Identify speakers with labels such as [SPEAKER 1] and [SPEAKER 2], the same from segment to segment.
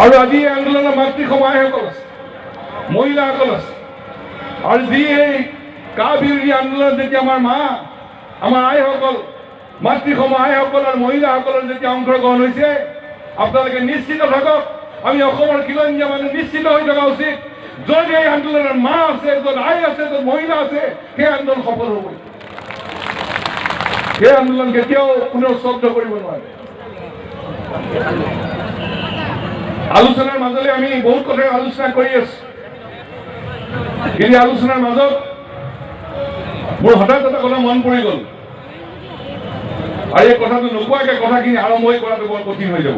[SPEAKER 1] আৰু আজি এই আন্দোলনৰ মাতৃসম আইসকল আছে, মহিলাসকল আছে। আৰু যি এই কা বিৰোধী আন্দোলনত যেতিয়া আমাৰ মা, আমাৰ আইসকল, মাতৃসম আইসকল আৰু মহিলাসকলৰ যেতিয়া অংশগ্ৰহণ হৈছে, আপোনালোকে নিশ্চিত থাকক, আমি অসমৰ খিলঞ্জীয়া মানুহ নিশ্চিত হৈ থকা উচিত। য'ত এই আন্দোলনৰ মা আছে, য'ত আই আছে, য'ত মহিলা আছে, সেই আন্দোলন সফল হ'বই। সেই আন্দোলন কেতিয়াও কোনেও স্তব্ধ কৰিব নোৱাৰে। আলোচনাৰ মাজলৈ আমি বহুত কথা আলোচনা কৰি আছো, কিন্তু আলোচনাৰ মাজত মোৰ হঠাৎ এটা কথা মন পৰি গ'ল, আৰু এই কথাটো নোকোৱাকে কথাখিনি আৰম্ভ কৰাটো বৰ কঠিন হৈ যাব।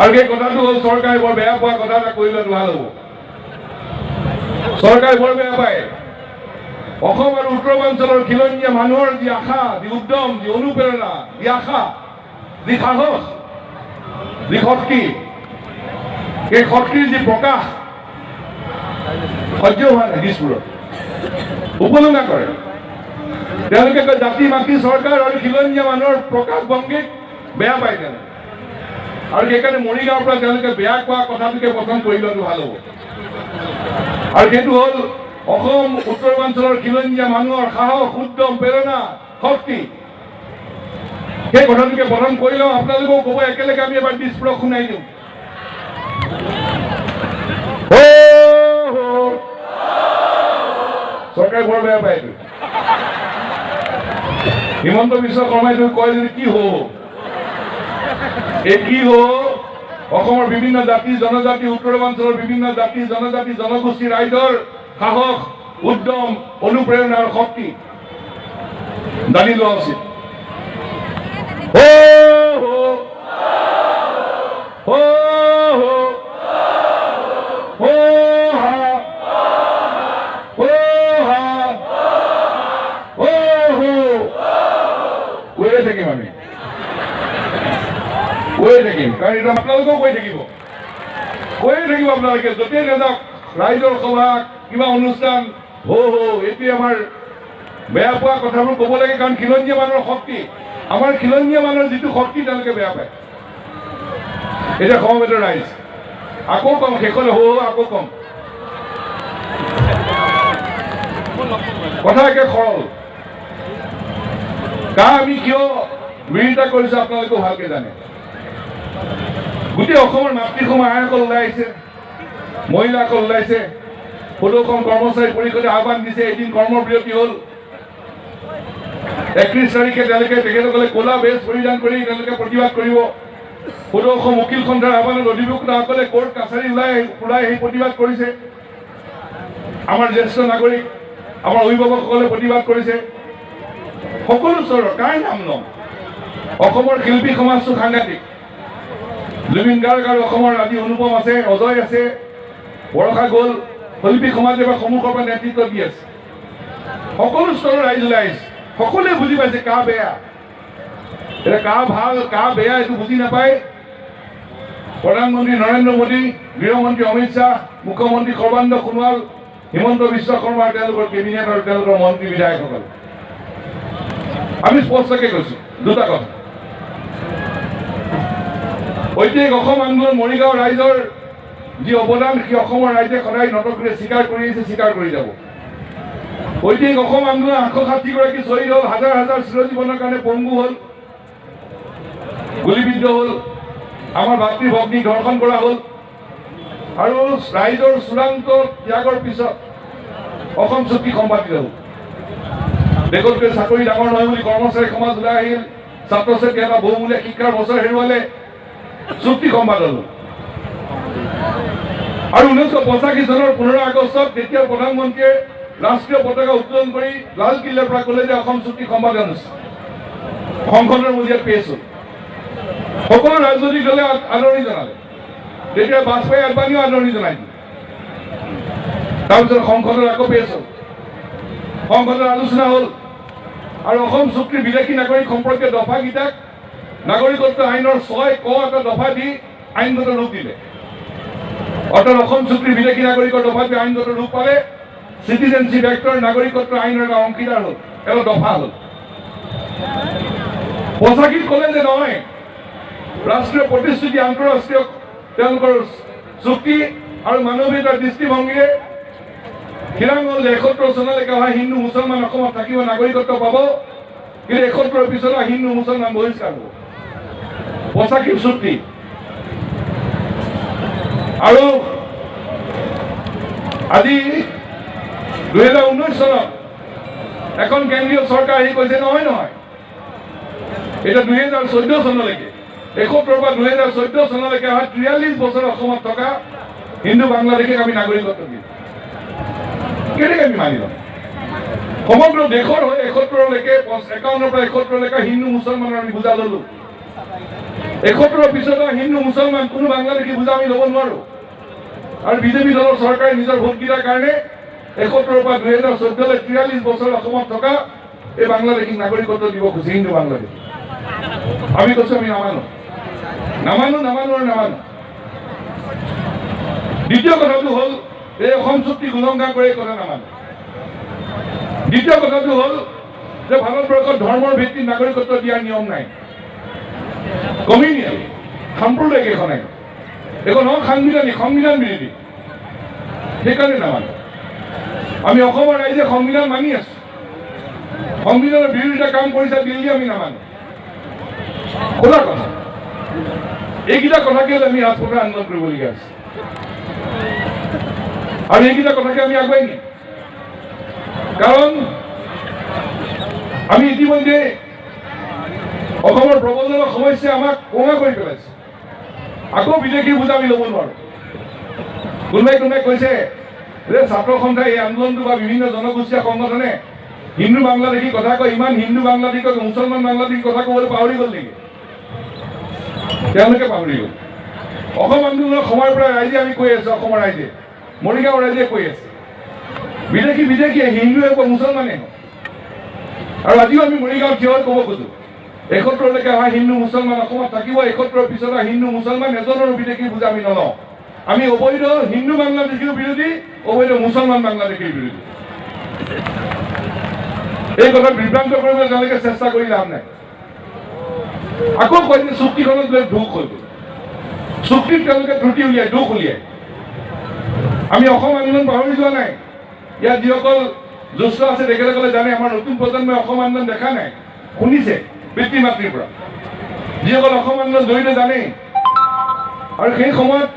[SPEAKER 1] আৰু সেই কথাটো হ'ল, চৰকাৰে বৰ বেয়া পোৱা কথা এটা কৰি লোৱাটো ভাল হ'ব। চৰকাৰে বৰ বেয়া পায় অসম আৰু উত্তৰ পূৰ্বাঞ্চলৰ খিলঞ্জীয়া মানুহৰ যি আশা, যি উদ্যম, যি অনুপ্ৰেৰণা, যি আশা, যি সাহস, যি শক্তি, এই শক্তিৰ যি প্ৰকাশ সহ্য হোৱা নাই। দিছপুৰত উপলুঙা কৰে তেওঁলোকে, কয় জাতি মাটি চৰকাৰ আৰু খিলঞ্জীয়া মানুহৰ প্ৰকাশ ভংগীক বেয়া পায় তেওঁলোকে। আৰু সেইকাৰণে মৰিগাঁৱৰ পৰা তেওঁলোকে বেয়া কোৱা কথাটোকে প্ৰথম কৰি লোৱাটো ভাল হ'ব। আৰু সেইটো হ'ল অসম উত্তৰ পূৰ্বাঞ্চলৰ খিলঞ্জীয়া মানুহৰ সাহস, উদ্যম, প্ৰেৰণা, শক্তি, সেই কথাটোকে প্ৰথম কৰি লওঁ। আপোনালোকেও ক'ব, একেলগে আমি এবাৰ দিছপুৰক শুনাই দিওঁ। চৰকাৰে বৰ বেয়া পায় এইটো। হিমন্ত বিশ্ব শৰ্মাই এইটো কয় যদি কি হব, এই কি হব, অসমৰ বিভিন্ন জাতি জনজাতি, উত্তৰ পূৰ্বাঞ্চলৰ বিভিন্ন জাতি জনজাতি জনগোষ্ঠী ৰাইজৰ সাহস, উদ্যম, অনুপ্ৰেৰণা আৰু শক্তি জানি লোৱা উচিত। হো হো হো হো হো হা হো হা হো হো। কৈয়ে থাকিম, আমি কৈয়ে থাকিম, কাৰণ এইটো আপোনালোকেও কৈ থাকিব, কৈয়ে থাকিব আপোনালোকে য'তেই নাযাওক, ৰাইজৰ সভা, কিবা অনুষ্ঠান, হো হো। এইটোৱে আমাৰ বেয়া পোৱা কথাবোৰ ক'ব লাগে, কাৰণ খিলঞ্জীয়া মানুহৰ শক্তি, আমাৰ খিলঞ্জীয়া মানুহৰ যিটো শক্তি তেওঁলোকে বেয়া পায়। এতিয়া সমবেত ৰাইজ, আকৌ কম, শেষলৈ হো হো আকৌ কম। কথা একে সৰল, কা আমি কিয় বিৰোধিতা কৰিছো আপোনালোকেও ভালকে জানে। গোটেই অসমৰ মাতৃসম আইসকল ওলাই আহিছে, মহিলাসকল ওলাইছে, সদৌ অসম কৰ্মচাৰী পৰিষদে আহ্বান দিছে, এদিন কৰ্মবিৰতি হ'ল। 31 তাৰিখে তেওঁলোকে তেখেতসকলে ক'লা বেজ পৰিধান কৰি তেওঁলোকে প্ৰতিবাদ কৰিব। সদৌ অসম উকিল সন্থাৰ আহ্বানত অধিবক্তাসকলে কোৰ্ট কাছাৰী ওলাই ওলাই আহি প্ৰতিবাদ কৰিছে। আমাৰ জ্যেষ্ঠ নাগৰিক, আমাৰ অভিভাৱকসকলে প্ৰতিবাদ কৰিছে। সকলো স্তৰৰ, কাৰ নাম ল'ম, অসমৰ শিল্পী সমাজটো সাংঘাতিক। জুবিন গাৰ্গ আৰু অসমৰ আজি অনুপম আছে, অজয় আছে, বৰষা গ'ল, শিল্পী সমাজে বা সন্মুখৰ পৰা নেতৃত্ব দি আছে। সকলো স্তৰৰ ৰাইজ ওলাই আহিছে, সকলোৱে বুজি পাইছে কা বেয়া। এতিয়া কা ভাল কা বেয়া এইটো বুজি নাপায় প্ৰধানমন্ত্ৰী নৰেন্দ্ৰ মোদী, গৃহমন্ত্ৰী অমিত শ্বাহ, মুখ্যমন্ত্ৰী সৰ্বানন্দ সোণোৱাল, হিমন্ত বিশ্ব শৰ্মা আৰু তেওঁলোকৰ কেবিনেট আৰু তেওঁলোকৰ মন্ত্ৰী বিধায়কসকল। আমি স্পষ্টকে কৈছো দুটা কথা। ঐতিহাসিক অসম আন্দোলন মৰিগাঁও ৰাইজৰ যি অৱদান, সেই অসমৰ ৰাইজে সদায় নতশিৰে স্বীকাৰ কৰি আহিছে, স্বীকাৰ কৰি যাব। ঐতিহাসিক অসম আন্দোলন 860 গৰাকী শ্বহীদ হ'ল, হাজাৰ হাজাৰ চিৰজীৱনৰ কাৰণে পংগু হ'ল, গুলীবিদ্ধ হ'ল, আমাৰ ভাতৃ ভগ্নীক ধৰ্ষণ কৰা হ'ল, আৰু ৰাইজৰ চূড়ান্ত ত্যাগৰ পিছত অসম চুক্তি সম্পাদিত হ'ল। দেশতকৈ চাকৰি ডাঙৰ নহয় বুলি কৰ্মচাৰী সমাজ ওলাই আহিল, ছাত্ৰ ছাত্ৰী এটা বহুমূলীয়া শিক্ষাৰ বছৰ হেৰুৱালে, চুক্তি সম্পাদন হ'ল। আৰু 1985 চনৰ 15 আগষ্টত তেতিয়া প্ৰধানমন্ত্ৰীয়ে ৰাষ্ট্ৰীয় পতাকা উত্তোলন কৰি লালকিল্লাৰ পৰা ক'লে যে অসম চুক্তি সম্পাদন হৈছে, সংসদৰ মজিয়াত পেছ হ'ল। সকলো ৰাজনৈতিক দলে আদৰণি জনালে, তেতিয়া বাজপেয়ী আদবানীও আদৰণি জনাই দিলে। তাৰপিছত সংসদত আকৌ পেছ হ'ল, সংসদত আলোচনা হ'ল, আৰু অসম চুক্তিৰ বিদেশী নাগৰিক সম্পৰ্কীয় দফাকেইটাক নাগৰিকত্ব আইনৰ 6 ক এটা দফা দি আইনগত ৰূপ দিলে। অৰ্থাৎ অসম চুক্তিৰ বিদেশী নাগৰিকৰ দফাটোৱে আইনগত ৰূপ পালে, চিটিজেনশ্বিপ এক্টৰ নাগৰিকত্ব আইনৰ এটা অংশীদাৰ হ'ল, এটা দফা হ'ল। 85ত ক'লে যে নহয়, ৰাষ্ট্ৰীয় প্ৰতিশ্ৰুতি আন্তঃৰাষ্ট্ৰীয় তেওঁলোকৰ চুক্তি আৰু মানৱীয়তাৰ দৃষ্টিভংগীৰে থিৰাং হ'ল যে ৭১ চনলৈকে অহা হিন্দু মুছলমান অসমত থাকিব, নাগৰিকত্ব পাব, কিন্তু ৭১ৰ পিছত হিন্দু মুছলমান বহিষ্কাৰ হ'ব। ৮৫ চুক্তি। আৰু আজি ২০১৯ চনত এখন কেন্দ্ৰীয় চৰকাৰ আহি কৈছে নহয় নহয়, এতিয়া ২০১৪ চনলৈকে, ৭১ৰ পৰা ২০১৪ চনলৈকে অহা ৪৩ বছৰ অসমত থকা হিন্দু বাংলাদেশীক আমি নাগৰিকত্ব দিম। কেনেকৈ আমি মানি ল'ম? সমগ্ৰ দেশৰ হৈ ৭১লৈকে, ৫১ৰ পৰা ৭১লৈকে হিন্দু মুছলমানৰ আমি বোজা ল'লো। ৭১ৰ পিছত হিন্দু মুছলমান কোনো বাংলাদেশী বোজা আমি ল'ব নোৱাৰোঁ। আৰু বিজেপি দলৰ চৰকাৰে নিজৰ ভোটকেইটাৰ কাৰণে ৭১ৰ পৰা ২০১৪লৈ ৪৩ বছৰ অসমত থকা এই বাংলাদেশীক নাগৰিকত্ব দিব খুজিছে, হিন্দু বাংলাদেশী। আমি কৈছোঁ আমি নামানো, নামানো, নামানো আৰু নামানো। দ্বিতীয় কথাটো হ'ল এই অসম চুক্তি উলংঘা কৰি এই কথা নামানো। দ্বিতীয় কথাটো হ'ল যে ভাৰতবৰ্ষত ধৰ্মৰ ভিত্তিত নাগৰিকত্ব দিয়াৰ নিয়ম নাই। কমিউনিয়েল, সাম্প্ৰদায়িক এখন আইন, এখন অসাংবিধানিক, সংবিধান বিৰোধী, সেইকাৰণে নামানো। আমি অসমৰ ৰাইজে সংবিধান মানি আছো। সংবিধানৰ বিৰোধিতা কাম কৰিছে দিল্লী, আমি নামানো। খোলা কথা। এইকেইটা কথাকে আমি ৰাজপথত আন্দোলন কৰিবলগীয়া আছে আৰু এইকেইটা কথাকে আমি আগুৱাই নিম। কাৰণ আমি ইতিমধ্যে অসমৰ প্ৰব্ৰজনৰ সমস্যা আমাক কোঙা কৰি পেলাইছে। আকৌ বিদেশী বোজা আমি ল'ব নোৱাৰোঁ। কোনোবাই কোনোবাই কৈছে যে ছাত্ৰ সন্থাই এই আন্দোলনটো বা বিভিন্ন জনগোষ্ঠীয় সংগঠনে হিন্দু বাংলাদেশী কথা কয়, ইমান হিন্দু বাংলাদেশী কয়, মুছলমান বাংলাদেশী কথা ক'বলৈ পাহৰি গ'ল নেকি? তেওঁলোকে পাহৰি গ'ল। অসম আন্দোলনৰ সময়ৰ পৰা ৰাইজে আমি কৈ আছোঁ, অসমৰ ৰাইজে, মৰিগাঁৱৰ ৰাইজে কৈ আছে, বিদেশী বিদেশীয়ে, হিন্দুৱে হওক বা মুছলমানে হওক। আৰু আজিও আমি মৰিগাঁৱত থিয় হৈ ক'ব খোজোঁ, ৭১লৈকে অহা হিন্দু মুছলমান অসমত থাকিব, ৭১ৰ পিছত অহা হিন্দু মুছলমান এজনৰো বিদেশী বোজা আমি নলওঁ। আমি অবৈধ হিন্দু বাংলাদেশীৰ বিৰোধী, অবৈধ মুছলমান বাংলাদেশীৰ বিৰোধী। এই কথা বিভ্ৰান্ত কৰিবলৈ তেওঁলোকে চেষ্টা কৰি লাভ নাই। আকৌ কয় যে চুক্তিখনত বোলে দোষ হৈ গ'ল। চুক্তিত তেওঁলোকে ত্ৰুটি উলিয়াই, দোষ উলিয়াই। আমি অসম আন্দোলন পাহৰি যোৱা নাই। ইয়াত যিসকল জ্যেষ্ঠ আছে তেখেতসকলে জানে, আমাৰ নতুন প্ৰজন্মই অসম আন্দোলন দেখা নাই, শুনিছে পিতৃ মাতৃৰ পৰা। যিসকল অসম আন্দোলন জড়িত জানেই। আৰু সেই সময়ত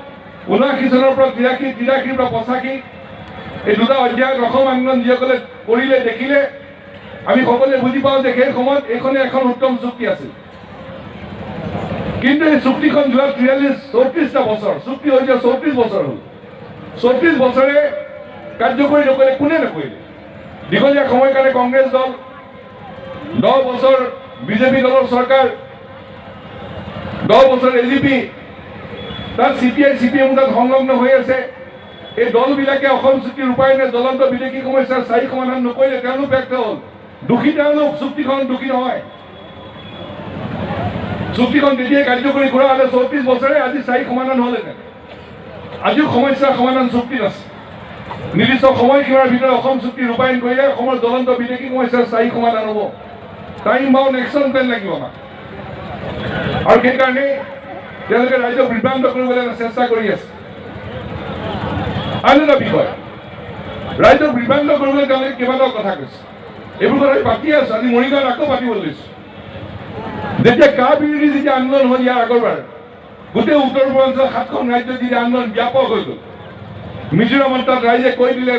[SPEAKER 1] ৭৯ চনৰ পৰা ৮৩, ৮৩ৰ পৰা ৮৫, এই দুটা অধ্যায়ত অসম আন্দোলন যিসকলে কৰিলে, দেখিলে, আমি সকলোৱে বুজি পাওঁ যে সেই সময়ত এইখনে এখন উত্তম চুক্তি আছিল। কিন্তু এই চুক্তিখন যোৱা ৪৩, ৩৪টা বছৰ, চুক্তি হৈ যোৱা ৩৪ বছৰ হ'ল। ৩৪ বছৰে কাৰ্যকৰী নকৰিলে, কোনে নকৰিলে? দীঘলীয়া সময় কাৰণে কংগ্ৰেছ দল, ১০ বছৰ বিজেপি দলৰ চৰকাৰ, ১০ বছৰ এজিপি, তাত চিপিআই চিপিএম তাত সংলগ্ন হৈ আছে। এই দলবিলাকে অসম চুক্তি ৰূপায়ণে জ্বলন্ত বিদেশী সমস্যাৰ স্থায়ী সমাধান নকৰিলে, তেওঁলোক ব্যৰ্থ হ'ল। দোষী তেওঁলোক, চুক্তিখন দোষী নহয়। চুক্তিখন তেতিয়াই কাৰ্যকৰী কৰা হ'লে ৩৪ বছৰে আজি স্থায়ী সমাধান হ'লহেঁতেন। আজিও সমস্যাৰ সমাধান চুক্তিত আছে। নিৰ্দিষ্ট সময়সীমাৰ ভিতৰত অসম চুক্তি ৰূপায়ণ কৰিলে অসমৰ জ্বলন্ত বিদেশী সমস্যাৰ স্থায়ী সমাধান হ'ব। টাইম বাউণ্ড একশ্যন প্লেন লাগিব আমাক। আৰু সেইকাৰণে তেওঁলোকে ৰাইজক বিভ্ৰান্ত কৰিবলৈ চেষ্টা কৰি আছে। আন এটা বিষয়, ৰাইজক বিভ্ৰান্ত কৰিবলৈ তেওঁলোকে কেইবাটাও কথা কৈছে। এইবোৰ কথা আমি পাতি আছো, আজি মৰিগাঁৱত আকৌ পাতিব লৈছো। যেতিয়া কা বিৰোধী যেতিয়া আন্দোলন হ'ল, ইয়াৰ আগৰবাৰ গোটেই উত্তৰ পূৰ্বাঞ্চলৰ ৭খন ৰাজ্যত যেতিয়া আন্দোলন ব্যাপক হৈ গ'ল, মিজোৰামত তাত ৰাইজে কৈ দিলে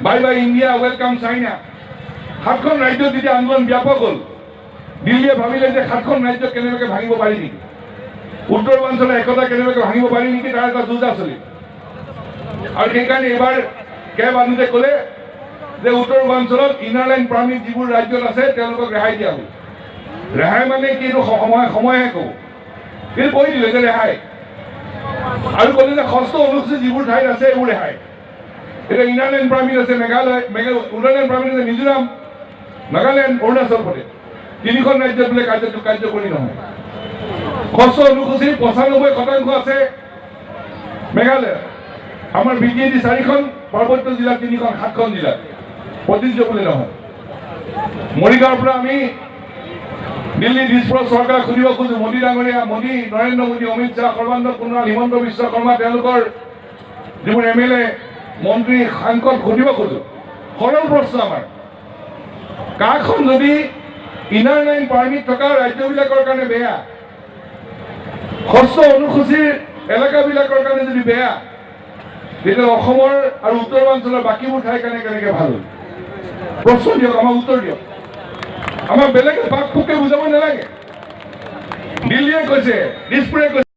[SPEAKER 1] bye bye India, welcome China. ৭খন ৰাজ্যত যেতিয়া আন্দোলন ব্যাপক হ'ল, দিল্লীয়ে ভাবিলে যে ৭খন ৰাজ্য কেনেবাকৈ ভাঙিব পাৰি নেকি, উত্তৰ পূৰ্বাঞ্চলৰ একতা কেনেবাকৈ ভাঙিব পাৰি নেকি, তাৰ এটা যুঁজা চলিল। আৰু সেইকাৰণে এইবাৰ কেব আনোতে ক'লে যে উত্তৰ পূৰ্বাঞ্চলত ইনাৰ লাইন পাৰ্মিট যিবোৰ ৰাজ্যত আছে তেওঁলোকক ৰেহাই দিয়া হ'ল। ৰেহাই মানে কি, এইটো সময়হে ক'ব, কিন্তু কৈ দিলে যে ৰেহাই। আৰু ক'লে যে ষষ্ঠ অনুসূচী যিবোৰ ঠাইত আছে এইবোৰ ৰেহাই। এতিয়া ইনাৰ লাইন পাৰ্মিট আছে মেঘালয়, ইনাৰ লাইন পাৰ্মিট আছে মিজোৰাম, নাগালেণ্ড, অৰুণাচল প্ৰদেশ, তিনিখন ৰাজ্যত বোলে কাৰ্যকৰী নহয়। ষষ্ঠ অনুসূচীৰ ৯৫% আছে মেঘালয়ত। আমাৰ বি টি এ ডি ৪খন, পাৰ্বত্য জিলাত ৩খন, ৭খন জিলাত প্ৰযোজ্য বোলে নহয়। মৰিগাঁৱৰ পৰা আমি দিল্লী দিছপুৰৰ চৰকাৰক সুধিব খোজো, মোদী ডাঙৰীয়া, মোদী, নৰেন্দ্ৰ মোদী, অমিত শ্বাহ, সৰ্বানন্দ সোণোৱাল, হিমন্ত বিশ্ব শৰ্মা, তেওঁলোকৰ যিবোৰ এমএলএ, মন্ত্ৰী, সাংসদ, সুধিব খোজো সৰল প্ৰশ্ন আমাৰ। কাখন যদি ইনাৰ লাইন পাৰ্মিট থকা ৰাজ্যবিলাকৰ কাৰণে বেয়া, ষষ্ঠ অনুসূচীৰ এলেকাবিলাকৰ কাৰণে যদি বেয়া, তেতিয়া অসমৰ আৰু উত্তৰাঞ্চলৰ বাকীবোৰ ঠাইৰ কাৰণে কেনেকৈ ভাল হ'ল? প্ৰশ্ন দিয়ক, আমাক উত্তৰ দিয়ক। আমাক বেলেগে পাক পোককে বুজাব নালাগে। দিল্লীয়ে কৈছে, দিছপুৰে কৈছে।